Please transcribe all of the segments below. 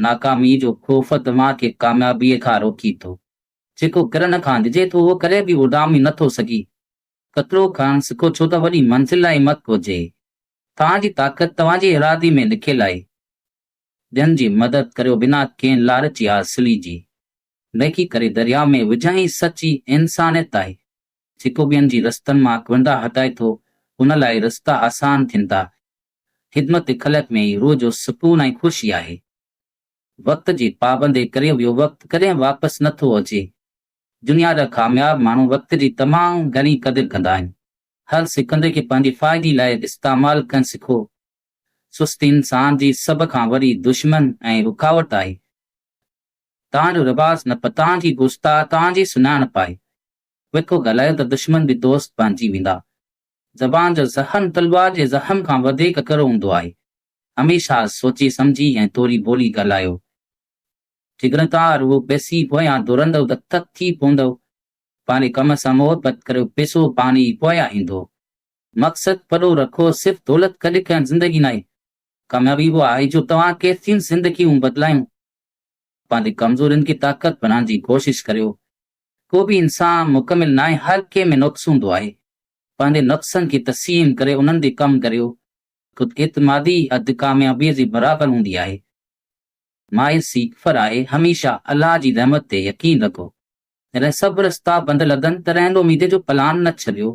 ناڪاميء جو خوف توهان کي ڪاميابيء کان روڪي ٿو. جيڪو ڪرڻ کان ڊڄي ٿو اهو ڪڏهن به اڏامي نه ٿو سگهي. قطرو کڻڻ سکو ڇو ته وڏي منزل لاء همت گهرجي. توهان جي طاقت توهان جي ارادي ۾ لکيل آهي. ٻين جي مدد ڪريو بنا ڪنهن لالچ يا حاصلي جي. نيڪي ڪري درياء ۾ وجهڻ ئي سچي انسانيت آهي. جيڪو ٻين جي رستن مان ڪونڊا هٽائي ٿو، ان لاء رستا آسان ٿين ٿا. خدمت خلق ۾ ئي روح جو سڪون ۽ خوشي آهي. وقت جي پابندي ڪريو اهو وقت ڪڏهن واپس نه ٿو اچي. دنيا جا ڪامياب ماڻهو وقت جي تمام گهڻي قدر ڪندا آهن. هر سڪندي کي پنهنجي فائدي لاء استعمال ڪرڻ سکو. سستي انسان جي سڀ کان وڏي دشمن ۽ رڪاوٽ آهي. توهان جو لباس نه پر توهان جي گفتار توهان جي سڃاڻپ آهي. وکو ڳالهايو ته دشمن به دوست بڻجي ويندا. زبان جو زخم تلوار جي زخم کان وڌيڪ ڪرو هوندو آهي. هميشه سوچي سمجهي ۽ توري ٻولي ڳالهايو. جيڪڏهن توهان رڳو پئسي پويان ڊوڙندؤ ته ٿڪ ٿي پوندؤ. پنهنجي ڪم سان محبت ڪريو پئسو پاڻ ئي پويان ايندو. مقصد وڏو رکو صرف دولت گڏ ڪرڻ زندگي ناهي. ڪاميابي اها آهي جو توهان ڪيتريون زندگيون بدلايون. پنهنجي ڪمزورين کي طاقت بڻائڻ جي ڪوشش ڪريو. ڪو به انسان مڪمل ناهي هر ڪنهن ۾ نقص هوندو آهي. پنهنجي نقصن کي تسليم ڪري انهن تي ڪم ڪريو. خود اعتمادي اڌ ڪاميابيء جي برابر هوندي آهي. مايوسي ڪفر آهي، هميشه الله جي رحمت تي يقين رکو. جڏهن سڀ رستا بند لڳن تڏهن به اميد جو پلان نه ڇڏيو.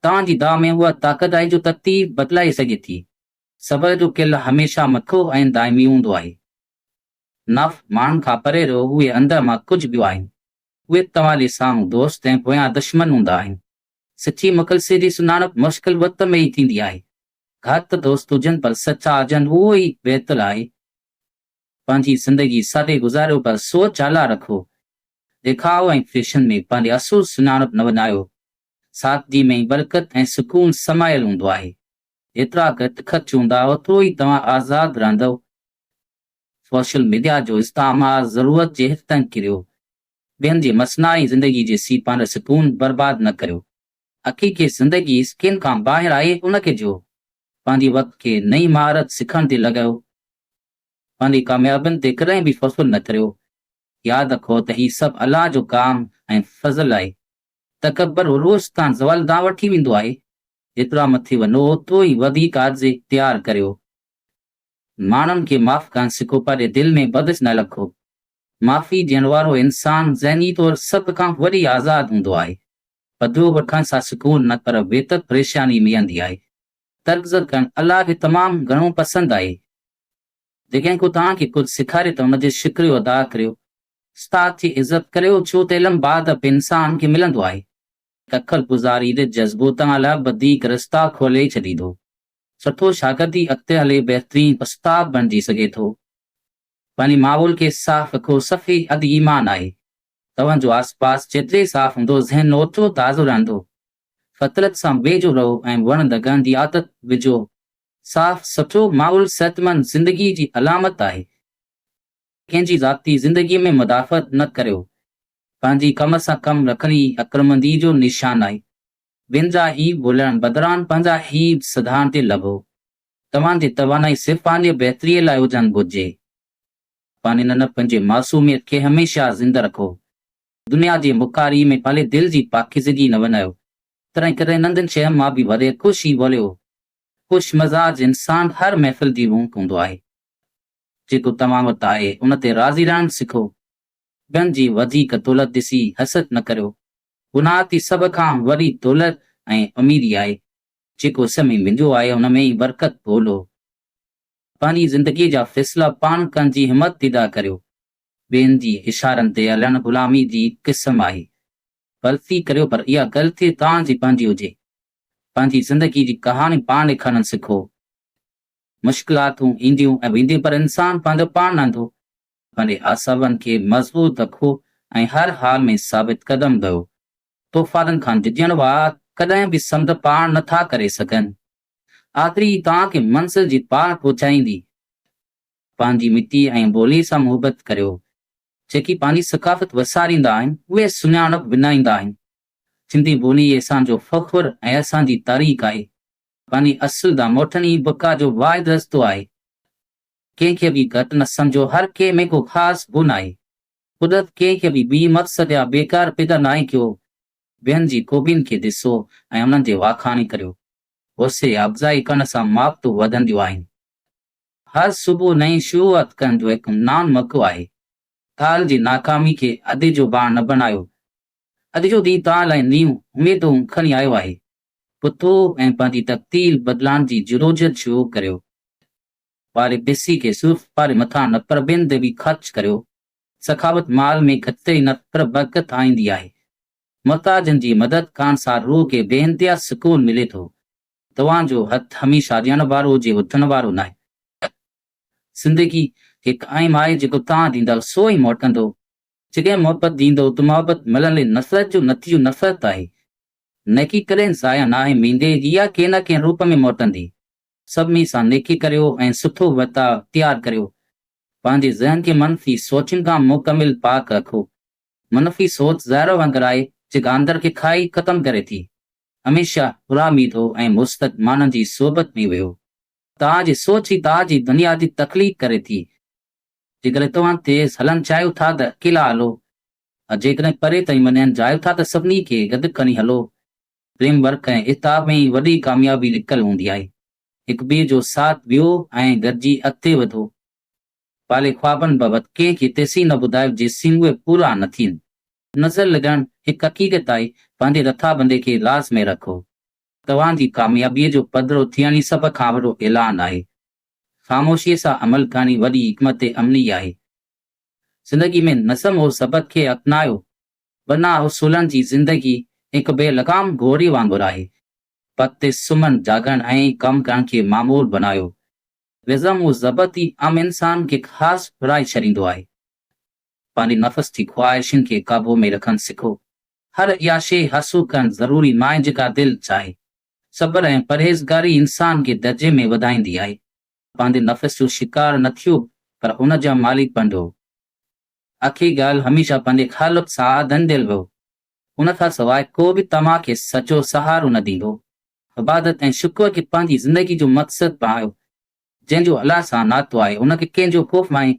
توهان جي دعا ۾ اها طاقت آهي جو تقدير بدلائي سگهي ٿي. صبر جو قلعه هميشه مٿو ۽ دائمي هوندو آهي. نف ماڻهن کان پري رهو، اهي اندر مان ڪجهه ٻيو آهن. اهي توهان جي سامهون دوست ۽ پويان دشمن هوندا آهن. سچي مخلصي جي سڃاڻپ مشڪل وقت ۾ ئي ٿيندي آهي. گهٽ دوست هجن پر سچا هجن اهو ئي بهتر آهي. پنهنجي زندگي سادي گذاريو پر سوچ اعليٰ رکو. ڏيکاء ۽ فيشن ۾ پنهنجي اصل سڃاڻپ نه وڃايو. سادگي ۾ ئي برڪت ۽ سڪون سمايل هوندو آهي. جيترا گهٽ خرچ هوندا اوترو ئي توهان آزاد رهندؤ. سوشل ميڊيا جو استعمال ضرورت جي حد تائين ڪريو. ٻين جي مصنوعي زندگي جي سي پنهنجو سڪون برباد نه ڪريو. حقيقي زندگي اسڪرين کان ٻاهر آهي ان کي جيو. پنهنجي وقت کي نئين مهارت سکڻ تي لڳايو. پنهنجي ڪاميابين تي ڪڏهن به فخر نه ڪريو. ياد رکو ته هي سڀ الله جو ڪام ۽ فضل آهي. تڪبر عروج تان زوال ڏانهن وٺي ويندو آهي. جيترا مٿي وڃو اوترو ئي وڌيڪ عاجزي اختيار ڪريو. ماڻهن کي معاف ڪرڻ سکو پنهنجي دل ۾ بدش نه رکو. معافي ڏيڻ وارو انسان ذهني طور سڀ کان وڏي آزاد هوندو آهي. بدلو وٺڻ سان سڪون نه پر ويتر پريشاني ملندي آهي. ترغزر ڪرڻ الله کي تمام گهڻو پسند آهي. جيڪڏهن ڪو توهان کي ڪجهه سيکاري ته ان جو شڪريو ادا ڪريو. استاد جي عزت ڪريو ڇو ته علم بعد به انسان کي ملندو آهي. دخل گذاري جو جذبو توهان لاء وڌيڪ رستا کولي ڇڏيندو. سٺو شاگرد ئي اڳتي هلي بهترين استاد بڻجي سگهي ٿو. پنهنجي ماحول کي صاف رکو، صفي اڌ ايمان آهي. توهان جو آس پاس جيتري صاف هوندو ذهن اوترو تازو رهندو. فطرت سان ويجهو رهو ۽ وڻ لڳائڻ جي عادت وجهو. صاف سٿرو ماحول صحتمند زندگي جي علامت آهي. ڪنهن جي ذاتي زندگي ۾ مداخلت نه ڪريو. پنهنجي ڪم سان ڪم رکڻ ئي عقلمندي جو نشان آهي. ٻين جا عيب ڳولڻ بدران پنهنجا عيب سڌارڻ تي لڳو. توهان جي توانائي صرف پنهنجي بهتريء لاء هجڻ گهرجي. پنهنجي ننڍپڻ جي معصوميت کي هميشه زنده رکو. دنيا جي مڪاري ۾ پنهنجي دل جي پاڪيزگي نه وڃايو. ڪڏهن ڪڏهن ننڍين شين مان به وڏي خوشي ڳوليو. خوش مزاج انسان هر محفل جي رونق هوندو آهي. جيڪو توهان وٽ آهي، ان تي راضي رهڻ سکو. ٻين جي وڌيڪ دولت ڏسي حسد نه ڪريو. گناهه تي سڀ کان وڏي دولت ۽ اميري آهي. جيڪو اس ۾ ويندو آهي ان ۾ ئي برڪت ڳولهو. پنهنجي زندگيء جا فيصلا پاڻ ڪرڻ جي همت پيدا ڪريو. ٻين جي اشارن تي هلڻ غلامي جي قسم آهي. غلطي ڪريو پر اها غلطي توهان جي پنهنجي هجي. پنهنجي زندگي جي ڪهاڻي پاڻ لکڻ سکو. مشڪلاتون اينديون ۽ وينديون پر انسان پنهنجو پاڻ رهندو. پنهنجي اعصابن کي مضبوط رکو ۽ هر حال ۾ ثابت قدم رهو. طوفانن کان ڊڄڻ وارا ڪڏهن به سمنڊ پار نه ٿا ڪري سگهن. آتري ئي توهان کي منزل جي پار پهچائيندي. پنهنجي مٽي ۽ ٻولي سان محبت ڪريو. جيڪي پنهنجي ثقافت وساريندا آهن، اهي سڃاڻپ وڃائيندا آهن. سنڌي ٻولي اسان جو فخر ۽ اسان جي تاريخ آهي. پنهنجي اصل ڏانهن موٽڻ ئي بقا جو واحد رستو آهي. ڪنهن کي به گهٽ نه سمجهو، هر ڪنهن ۾ ڪو خاص گن آهي. قدرت ڪنهن کي به بي مقصد يا بيڪار پيدا ناهي ڪيو. ٻين جي خوبين کي ڏسو ۽ انهن جي واکاڻي ڪريو. حوصلي افزائي ڪرڻ سان محبتون وڌنديون آهن. هر صبح نئين شروعات ڪرڻ جو هڪ نئون موقعو آهي. ڪالهه جي ناڪامي کي اڄ جو بار نه بڻايو. اڄ جو ڏينهن توهان لاء نيون اميدون کڻي آيو آهي. پٿو ۽ پنهنجي تقدير بدلائڻ جي جدوجهد شروع ڪريو. واري پئسي کي صرف پاري مٿان نه پر ٻين تي به خرچ ڪريو. سخاوت مال ۾ گهٽتائي نه پر برڪت آڻيندي آهي. محتاجن جي مدد ڪرڻ سان روح کي بي انتها سڪون ملي ٿو. توهان جو هٿ هميشه ڏيڻ وارو هجي وٺڻ وارو ناهي. زندگي هڪ آئين آهي جيڪو توهان ڏيندؤ سو ئي موٽندو. جيڪڏهن محبت ڏيندؤ ته محبت ملندي نفرت جو نتيجو نفرت آهي. نيڪي ڪڏهن ضايع ناهي ويندي اها ڪنهن نه ڪنهن روپ ۾ موٽندي. سڀني سان نيڪي ڪريو ۽ سٺو ورتاء اختيار ڪريو. پنهنجي ذهن کي منفي سوچن کان مڪمل پاڪ رکو. منفي سوچ زهر وانگر آهي جيڪا اندر کي کائي ختم ڪري ٿي. هميشه پراميد هو ۽ مثبت ماڻهن جي صحبت ۾ ويهو. توهان جي سوچ ئي توهان جي دنيا جي تخليق ڪري ٿي. جيڪڏهن توهان تيز هلڻ چاهيو ٿا ته اڪيلا هلو ۽ جيڪڏهن پري تائين وڃڻ چاهيو ٿا ته سڀني کي گڏ کڻي هلو. ٽيم ورڪ ۽ اتحاد ۾ ئي وڏي ڪاميابي لڪل هوندي آهي. هڪ ٻئي جو ساٿ ڏيو ۽ گڏجي اڳتي وڌو. پالي خوابن بابت ڪنهن کي تيسين نه ٻڌايو جيسين اهي پورا نه ٿين. نظر لڳڻ هڪ حقيقت آهي، پنهنجي رٿابندي کي راز ۾ رکو. توهان جي ڪاميابيء جو پڌرو ٿيڻ ئي سڀ کان وڏو اعلان آهي. خاموشيء سان عمل ڪرڻ ئي وڏي حڪمت عملي آهي. زندگي ۾ نظم و ضبط کي اپنايو. بنا اصولن جي زندگي هڪ بي لگام گهوڙي وانگر آهي. وقت تي سمهڻ، جاڳڻ ۽ ڪم ڪرڻ کي معمول بڻايو. نظم و ضبط ئي عام انسان کي خاص بڻائي ڇڏيندو آهي. پنهنجي نفس جي خواهشن کي قابو ۾ رکڻ سکو. هر اها شيء حاصل ڪرڻ ضروري ناهي جيڪا دل چاهي. صبر ۽ پرهيزگاري انسان کي درجي ۾ وڌائيندي آهي. پنهنجي نفس جو شڪار نه ٿيو پر ان جا مالڪ بڻجو. آخري ڳالهه هميشه پنهنجي خالق سان ڳنڍيل رهو. ان کان سواء ڪو به توهان کي سچو سهارو نه ڏيندو. عبادت ۽ شڪر کي پنهنجي زندگي جو مقصد بڻايو. جنهن جو الله سان ناتو آهي، ان کي ڪنهن جو خوف ناهي.